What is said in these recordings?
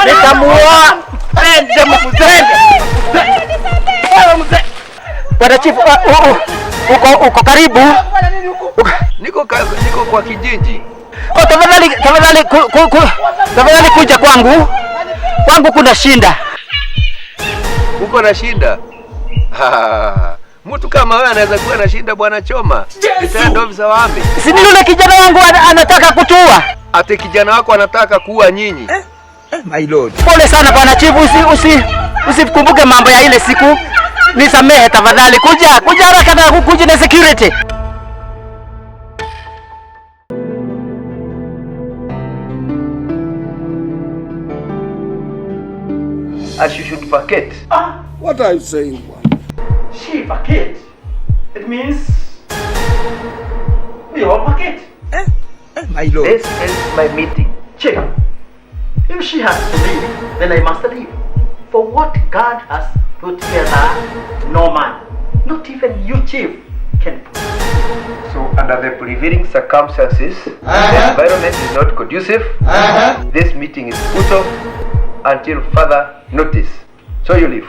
Nitamuoa. Twende mzee. Wewe mzee. Bwana Chief, uko karibu? Niko kwa kijiji. Oh, tafadhali kuja kwangu. Kwangu kuna shinda. Uko na shinda? Mtu kama wewe anaweza kuwa na shinda Bwana Choma. Ndio ofisa wa army. Si ni yule kijana wangu anataka kutuua. Ate kijana wako anataka kuua nyinyi. My lord. Pole sana Bwana Chief, usikumbuke mambo ya ile siku. Nisamehe tafadhali. Kuja haraka na kuja na security. As you should vacate. What are you saying, bwana? She vacate. It means we all vacate. My lord. This is my meeting. Chief, if she has to leave, then I must leave. For what God has put together, no man, not even you, Chief, can put. So under the prevailing circumstances, the environment is not conducive. This meeting is put off until further notice. So you leave.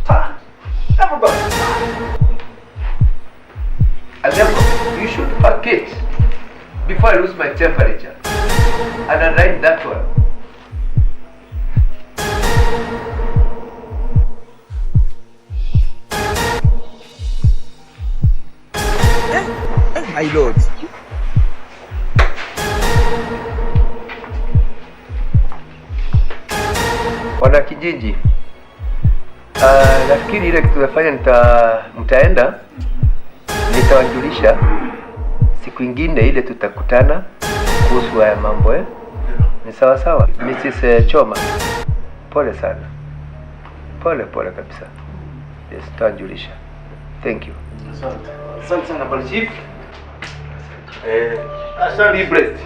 Stand. Everybody stand. And therefore, you should vacate before I lose my temperature. And underline that one. My lord. Wana kijiji, nafikiri ile kitu nafanya mtaenda, nitawajulisha siku ingine ile tutakutana kuhusu haya mambo. Ni sawa sawa. Mrs. Choma, pole sana. Pole pole kabisa. Yes, tutawajulisha. Thank you. Asante. Asante sana Bwana Chief. Asante. Be blessed.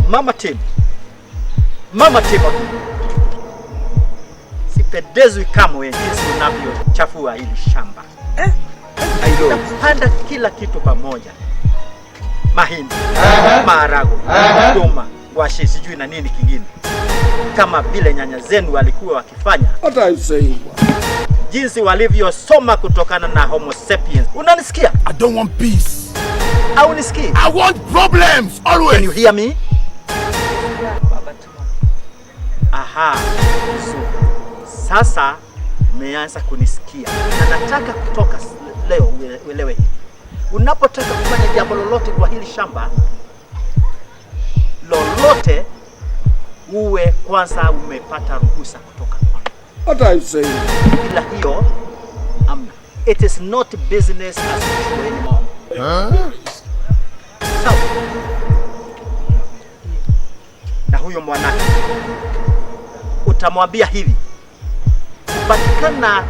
Mama Tim. Mama Timothy. Sipendezwi kamwe jinsi unavyochafua hili shamba. Napanda kila kitu pamoja. Mahindi, maharagwe, nduma, ngwashi, sijui na nini kingine. Kama vile nyanya zenu walikuwa wakifanya. What are you saying, bwana? Jinsi walivyosoma kutokana na Homo sapiens. Unanisikia? I don't want peace. Au nisikii? I want problems always. Can you hear me? Aha, vizuri. Sasa umeanza kunisikia. Na nataka kutoka leo uelewe hivi. Unapotaka kufanya jambo lolote kwa hili shamba, lolote, uwe kwanza umepata ruhusa kutoka kwangu. What are you saying? Bila hiyo, amna. It is not business as usual anymore. Sawa. Na huyo mwanake utamwambia hivi: kupatikana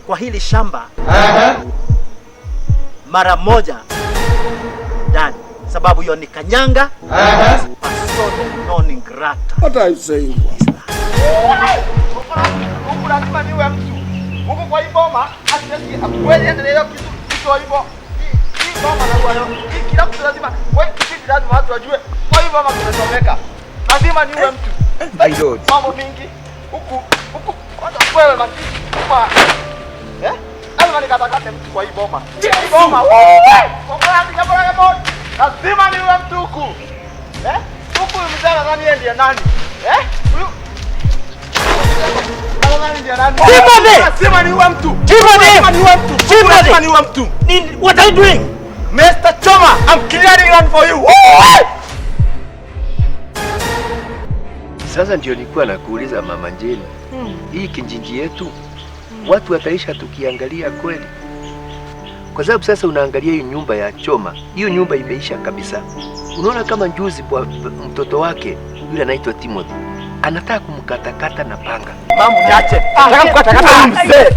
kwa hili shamba mara moja ndani, sababu hiyo ni kanyanga. Persona non grata. What are you saying, bwana? Huku lazima niwe mtu. Huku kwa hii boma hatuwezi endelea kitu hivyo. Hii boma na huyo, hii kila mtu lazima, kwa hii kijiji lazima watu wajue. Kwa hii boma kumesomeka. Lazima niwe mtu. My lord. Mambo mingi huku huku kwanza wewe matiki kwa lazima nikatakate mtu kwa hii boma. Hii boma. Lazima niwe mtu huku. Huku mzee nadhani yeye ndiye nani? Huyu nadhani ndiye nani? Timothy! Lazima niwe mtu. Timothy! Lazima niwe mtu. Timothy! Lazima niwe mtu. What are you doing? Mr. Choma, I'm clearing land for you. Sasa ndio nilikuwa nakuuliza Mama Njeni. Hii kijiji yetu watu wataisha tukiangalia kweli? Kwa sababu sasa unaangalia hiyo nyumba ya Choma, hiyo nyumba imeisha kabisa. Unaona kama njuzi kwa mtoto wake yule anaitwa Timothy anataka kumkatakata na panga. Mamu niache. Nataka kukatakata huyu mzee.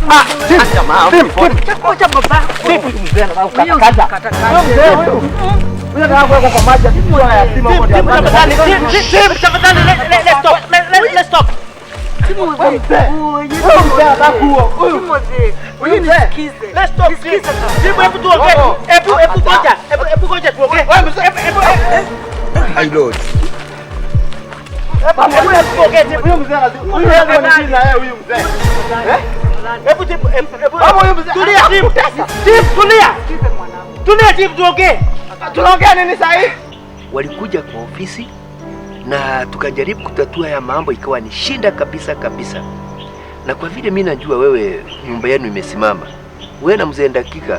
Acha mamu. Ngoja baba. Mzee anataka kukatakata. Mzee huyu. Huyu anataka kuwekwa kwa maji akikuwa yatima huko ndio. Tafadhali, tafadhali, let's stop. Let's stop. Let's stop. Hebu tuongee. Hebu ngoja. Hebu ngoja tuongee. My lord. Huyu mzee huyu mzee huyu mzee. Hebu tulia Tim. Tim tulia. Tulia Tim tuongee. Tunaongea nini sasa hivi? Walikuja kwa ofisi na tukajaribu kutatua ya mambo, ikawa ni shinda kabisa kabisa. Na kwa vile mimi najua wewe nyumba yenu imesimama, wewe na mzee Ndakika,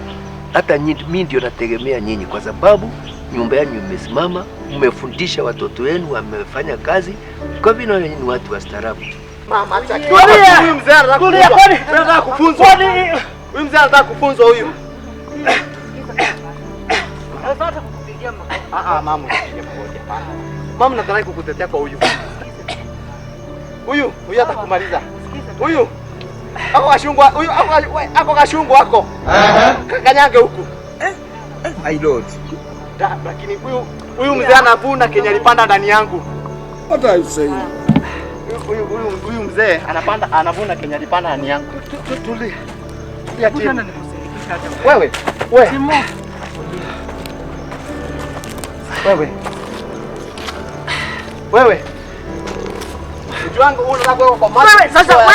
hata mimi ndio nategemea nyinyi, kwa sababu nyumba yenu imesimama, mmefundisha watoto wenu, wamefanya kazi, kwa vile nyinyi ni watu wastaarabu. Mama acha. Huyu mzee anataka kufunzwa. Huyu mzee anataka kufunzwa huyu. Mama usipige magoti hapana. Mama nataka kukutetea kwa huyu. Huyu atakumaliza. Huyu ako kashungwa, huyu ako kashungwa ako. Kanyange huku. My lord. Lakini huyu mzee anavuna Kenya alipanda ndani yangu. What are you saying? Huyu mzee anapanda anavuna Kenya alipanda ndani yangu. Tulia. Tulia chini. Wewe, wewe. Wewe. Wewe. Ujuangu unataka kuwekwa kwa maji. Wewe sasa wewe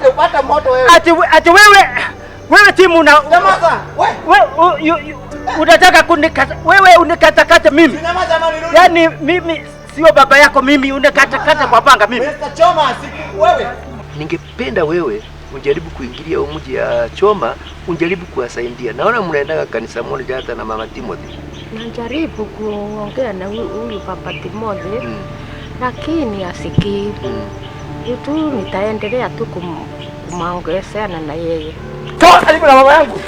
upate moto wewe. Ati wewe timu una nyamaza. Wewe unataka kunikata wewe unikatakata mimi. Nyamaza mama nirudi. Yaani mimi sio baba yako mimi, unikatakata kwa panga mimi. Mr. Choma siku wewe. Ningependa wewe unjaribu kuingilia mji ya Choma, unjaribu kuwasaidia. Naona mnaendaga kanisa moja hata na mama Timothy. Najaribu kuongea na huyu baba Timothy lakini asikii. Tu nitaendelea tu kumaongezeana na yeye. Toa karibu na mama yangu.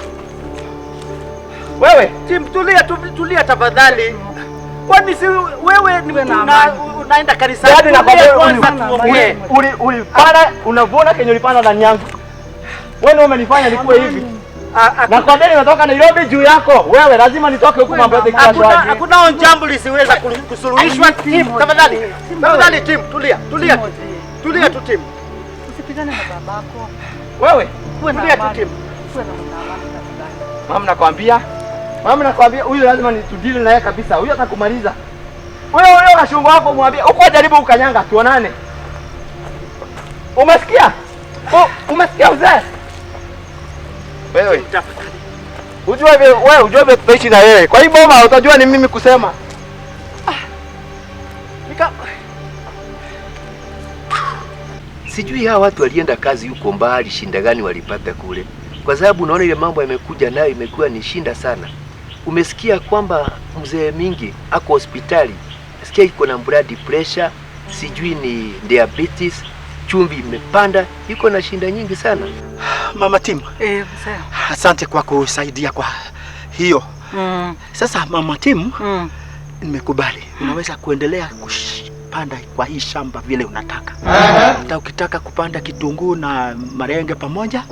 Wewe Tim, tulia tulia tafadhali. Kwani si wewe ni unaenda kanisani? Yaani nakwambia ulipanda unavuna kenye ulipanda ndani yangu. Wewe ndio umenifanya nikuwe hivi. Nakwambia nimetoka Nairobi juu yako. Wewe lazima nitoke huku mambo yote kwa shwari. Hakuna jambo lisiweza kusuluhishwa Tim, tafadhali. Tafadhali Tim, tulia. Tulia. Tulia tu Tim. Usipigane na babako. Wewe, tulia tu Tim. Mama nakwambia. Mama nakwambia huyu lazima nitudili na yeye kabisa. Huyu atakumaliza. Wewe huyo kashungu wako mwambie uko jaribu ukanyanga tuonane. Umesikia? Umesikia mzee? Wewe. Ujue wewe ujue tutaishi na wewe. Kwa hivyo boma utajua ni mimi kusema. Sijui hawa watu walienda kazi huko mbali, shinda gani walipata kule. Kwa sababu unaona ile mambo yamekuja nayo imekuwa ni shinda sana. Umesikia kwamba mzee Mingi ako hospitali. Sikia iko na blood pressure, sijui ni diabetes, chumvi imepanda, iko na shinda nyingi sana. Mama Tim. Mzee. Asante kwa kusaidia kwa hiyo. Sasa Mama Tim, nimekubali. Unaweza kuendelea kupanda kwa hii shamba vile unataka. Hata ukitaka kupanda kitunguu na marenge pamoja,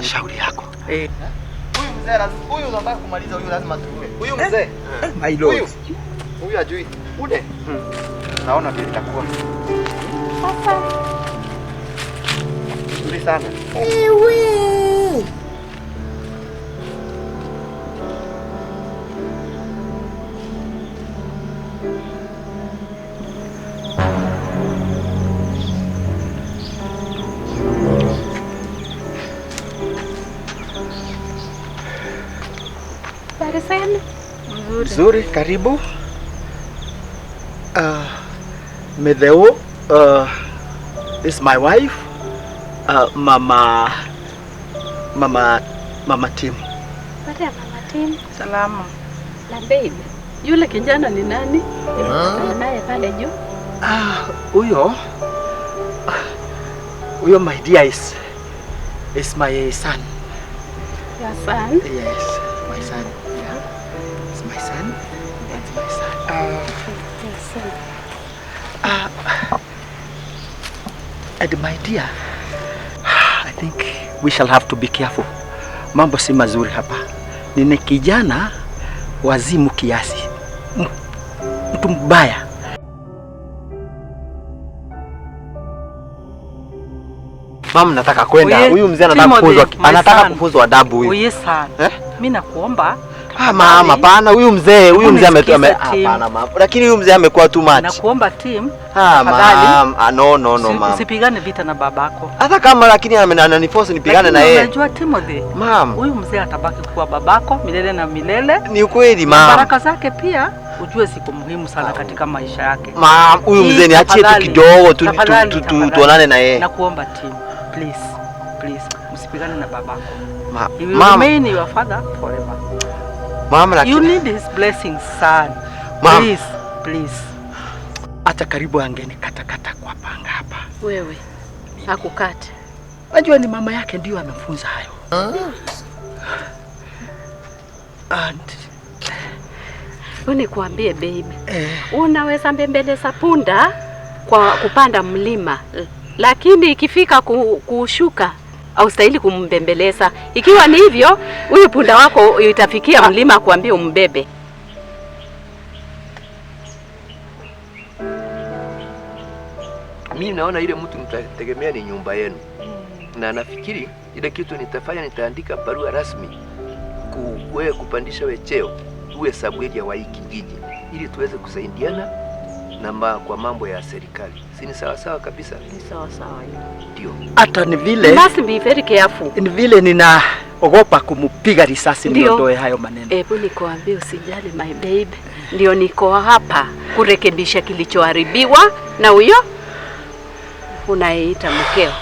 shauri yako. Huyu mzee lazima, huyu unataka kumaliza huyu lazima tuue. Huyu mzee. My lord. Huyu ajui. Ude. Naona vile itakuwa. Sasa nzuri sana. Ewe. Nzuri, karibu. Medheo, is my wife, Mama Tim. Baada ya Mama Tim. Salama. Na babe, yule kijana ni nani? Naye pale juu. Huyo my dear is my son. Your son? Yes, my son. Yeah. It's my son. That's my son. Your son. And my dear, I think we shall have to be careful. Mambo si mazuri hapa. Nina kijana wazimu kiasi, mtu mbaya. Mama, nataka kwenda. Huyu mzee anataka kufunzwa adabu huyu. Oye sana. Eh? Mimi nakuomba. Ah mama, hapana, huyu mzee hapana mama. Lakini huyu mzee amekuwa too much. Nakuomba Tim. Ah mama, no mama. Usipigane vita na babako. Hata kama lakini ananiforce nipigane na yeye. Unajua Timothy? Mama, huyu mzee atabaki kuwa babako milele na milele. Ni ukweli mama. Baraka zake pia ujue siku muhimu sana katika maisha yake. Mama, huyu mzee niachie tu kidogo tu tuonane na yeye. Nakuomba Tim. Please, please, msipigane na babako. He will remain your father forever. Mama, lakini you need his blessings, son. Mama. Please, please. Hata karibu angenikatakata kwa panga hapa. Wewe hakukata. Najua ni mama yake ndio amemfunza hayo. And unikwambie baby, unaweza mbembeleza punda kwa kupanda mlima, lakini ikifika kushuka haustahili kumbembeleza. Ikiwa ni hivyo, huyu punda wako itafikia mlima kuambia umbebe. Mimi naona ile mtu mtategemea ni nyumba yenu. Na nafikiri ile kitu nitafanya, nitaandika barua rasmi wewe kupandisha we cheo uwe sabweria wa hiki kijiji ili tuweze kusaidiana na kwa mambo ya serikali. Si ni sawa sawa kabisa? Ni sawa sawa hiyo. Ndio. Hata ni vile must be very careful. Ni vile ninaogopa kumupiga risasi niondoe hayo maneno. Hebu nikuambie, usijali my babe. Ndio niko hapa kurekebisha kilichoharibiwa na huyo unayeita mkeo.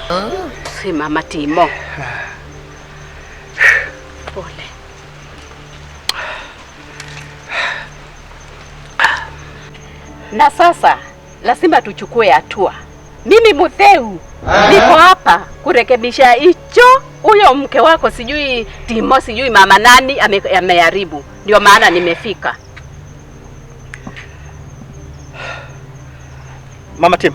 Si mama Timo. Pole. Na sasa lazima tuchukue hatua. Mimi Mutheu niko hapa kurekebisha hicho huyo mke wako, sijui Timo, sijui mama nani ameharibu. Ndio maana nimefika. Mama Tim,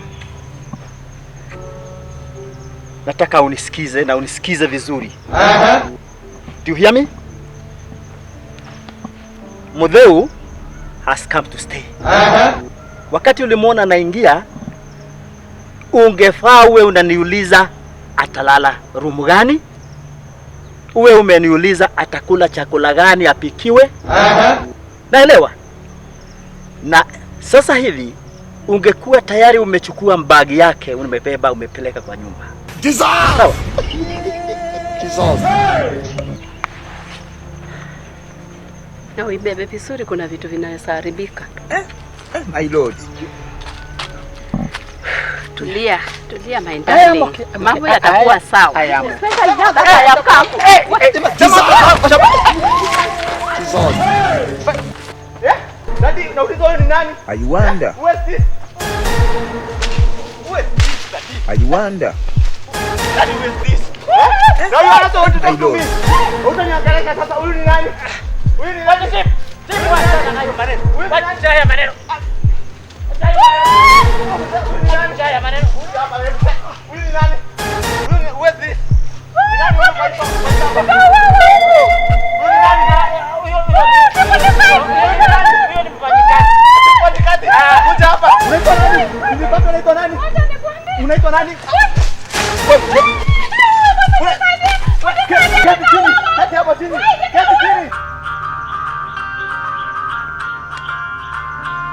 nataka unisikize na unisikize vizuri. Do you hear me? Mutheu has come to stay. Wakati ulimuona anaingia, ungefaa uwe unaniuliza atalala room gani? Uwe umeniuliza atakula chakula gani apikiwe? Naelewa. Na sasa hivi ungekuwa tayari umechukua mbagi yake, umebeba, umepeleka kwa nyumba. Jesus! Sawa. Jesus. Na uibebe vizuri, kuna vitu vinaweza haribika. My lord. Tulia, tulia my darling. Okay, mambo yatakuwa sawa. I am. Jesus. Daddy, unauliza wewe ni nani? I wonder. Who is this? Who is this, Daddy? I wonder. Daddy, who is this? Now you are not going to talk to me. Utaniangalia sasa, huyu ni nani? Huyu ni nani? Chief. Chief, wacha hayo maneno. Wacha haya maneno. Huyu ni nani? Huyu ni nani? Who is this? Ni nani huyu kwa hiyo? Huyu ni nani? Huyo ni mfanyikazi. Mfanyikazi. Kuja hapa. Unaitwa nani? Unaitwa nani? Unaitwa nani? Keti chini. Keti hapo chini. Keti chini.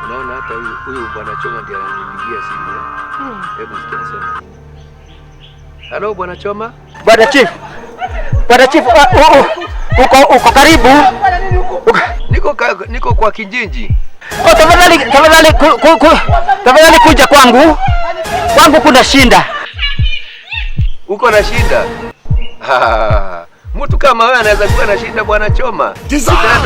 Unaona hata huyu bwana Choma ndiye ananipigia simu. Hebu sikia sema nini. Hello bwana Choma. Bwana Chief. Bwana Chief, uko karibu? Niko kwa kijiji. Oh, tafadhali tafadhali kuja kwangu. Kwangu kuna shinda. Uko na shida? Mtu kama wewe anaweza kuwa na shida bwana Choma. Ndio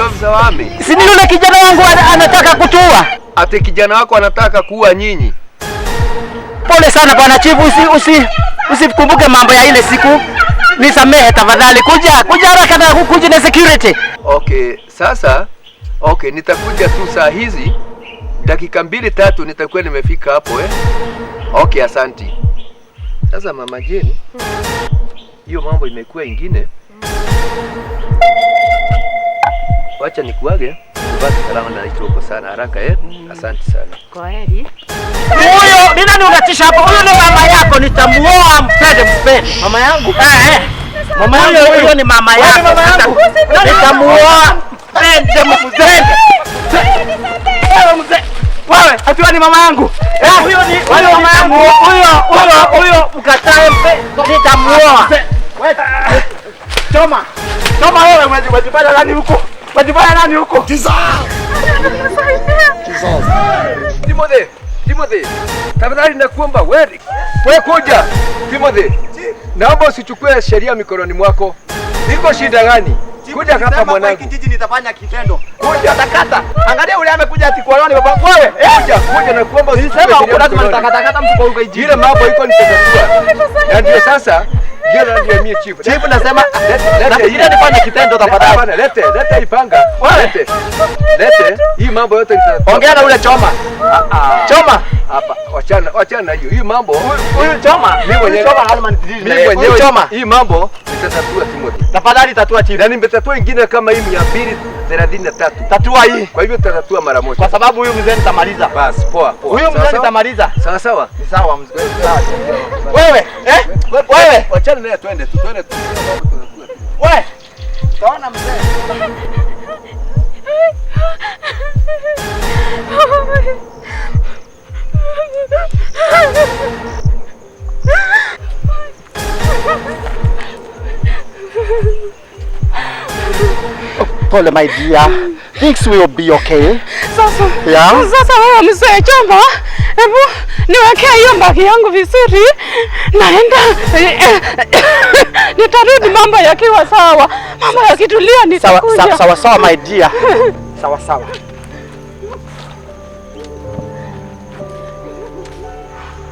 ofisa wa army. Si ni yule kijana wangu anataka kutuua. Ate kijana wako anataka kuua nyinyi. Pole sana bwana Chief, usikumbuke mambo ya ile siku. Nisamehe tafadhali. Kuja haraka na kuja na security. Okay, sasa okay, nitakuja tu saa hizi dakika 2-3 nitakuwa nimefika hapo eh. Okay, asanti. Sasa mama Jane, hiyo mambo imekuwa ingine. Wacha nikuage, Basi salama na hicho sana haraka eh. Asante sana. Kweli. Huyo ni nani unatisha hapo? Huyo ni mama yako, nitamuoa mpende mpende. Mama yangu. Eh. Mama yangu huyo ni mama yako. Mama yangu. Nitamuoa mpende mpende. Wewe mzee. Wewe, atiwa ni mama yangu. Eh, huyo ni wewe mama yangu. Huyo mkatae mpende, nitamuoa. Wewe. Choma. Choma wewe umejipata nani huko? Umejipata nani huko? Jesus. Jesus. Timothy, Timothy. Tafadhali nakuomba wewe. Wewe kuja. Timothy. Naomba usichukue sheria mikononi mwako. Iko shida gani? Kuja hapa mwanangu. Kijiji nitafanya kitendo. Kuja takata. Angalia yule amekuja ati kwa nani baba wewe. Kuja, kuja na kuomba usichukue Sema sheria huko lazima mikononi. nitakatakata mtu kwa huko kijiji. Ile mambo iko nitatatua. Na ndio sasa ndio ndio mimi chief. Chief nasema Lete nafikiria nifanye kitendo tafadhali. Hapana, lete ipanga. Lete. Lete hii mambo yote nitatatua. Ongea na ule choma. Choma. Hapa, wachana hiyo. Hii mambo Huyu choma. Mimi mwenyewe choma lazima nitidili. Mimi mwenyewe choma. Hii mambo nitatatua Timothy. Tafadhali tatua chief. Na nimetatua ingine kama hii 233. Tatua hii. Kwa hivyo tutatatua mara moja. Kwa sababu huyu mzee nitamaliza. Bas, poa poa. Huyu mzee nitamaliza. Sawa sawa. Ni sawa mzee. Sawa. Wewe, eh? Wewe, wachana naye twende tu, twende tu. Wewe. Utaona mzee. Pole my dear. Things will be okay. Sasa. Yeah. Sasa wewe mzee Choma, hebu niwekee hiyo mbaki yangu vizuri. Naenda nitarudi mambo yakiwa sawa. Mambo yakitulia nitakuja. Sawa sawa sawa my dear. Sawa sawa.